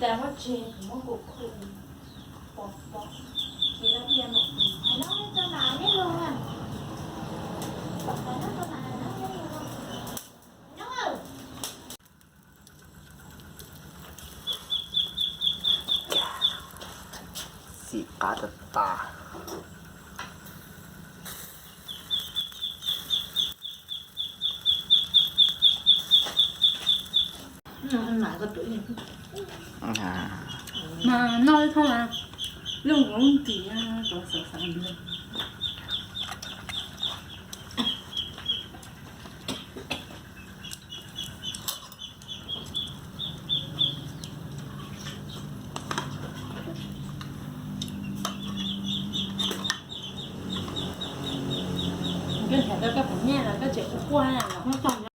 Muab tseg, muab kuv khu pov pov, tsis laj ia npaum no. Hais no rau mam neb lug, hais no rau mam neb lug. Xim qab tas tas. Mas noj ib thooj mas, lub nkaus lub ntim, xav xav ntag. Koj nrhiav tau koj qhov nyiaj los koj tseem ua quaj na los?